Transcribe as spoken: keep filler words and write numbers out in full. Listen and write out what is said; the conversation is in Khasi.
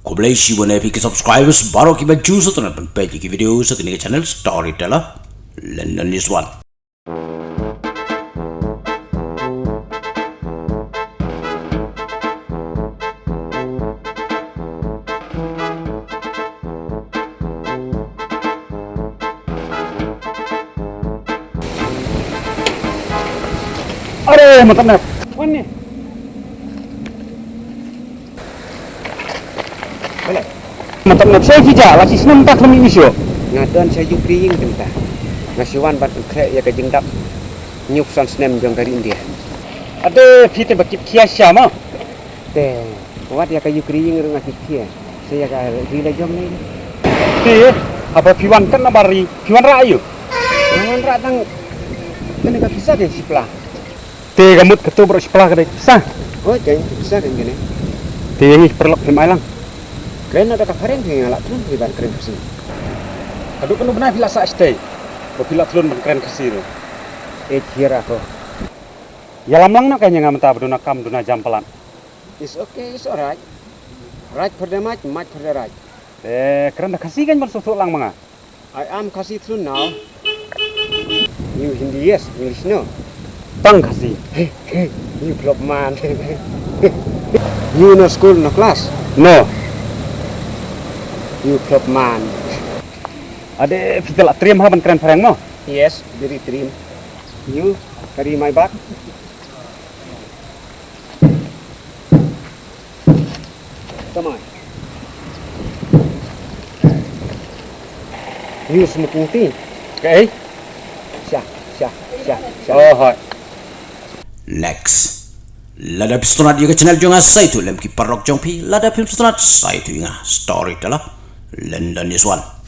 Khublei shibun ïa phi ki subscribers baroh kiba ju sngewtynnat ban peit ïa ki video sha kane ka channel Storyteller London News One. अरे मतलब मैं मतलब मैं sha phi ja la shi snem tak lem ini sio. Nga don sha yu kri ïing tenta. Nga siwan ban kre ïa ka jingdap. Nyuk san snem jong ka ri India. Ade phi te ba kit khia sha ma. Te wat ïa ka yu kri ïing ruh nga kit khia. Sa ïa ka ri la jong ni. Te haba phi wan kan na bari phi wan ra ayu. Nga wan ra tang kane ka pisa de sipla. Te ka mut katu baroh shipla ka dei pisa. Oi, ka pisa kan kane. Te ïa ngi paralok phim ai lang. Kren na da ka phareng phi nga lah thlun phi ban kren Khasi. Ka dei kano bnai phi lah sah shatei ba phi lah thlun ban kren Khasi ruh. Eh, kira ko. Ïalam lang noh ka ïa nga mynta ba duna kam duna jam palat. It's okay, it's alright. Right for the match, match for the right. Eh, kren da Khasi kan ban sngewthuh lang ma nga. I am Khasi through now. You Hindi yes, English no. Tang Khasi. You flop man. You no school, no class. No. You flop man. Ade phi te la trim ha ban kren phareng mo? Yes, very trim. You carry my bag. Come on. You smoking tea? Kaei? Sha, sha, sha, sha. Oh, hoi. Next. Lada phi sngewtynnat ïa ka channel jong nga sa ïathuh lem ki paralok jong phi, lada phim sngewtynnat sa ïathuh ïa nga. Storyteller London News One.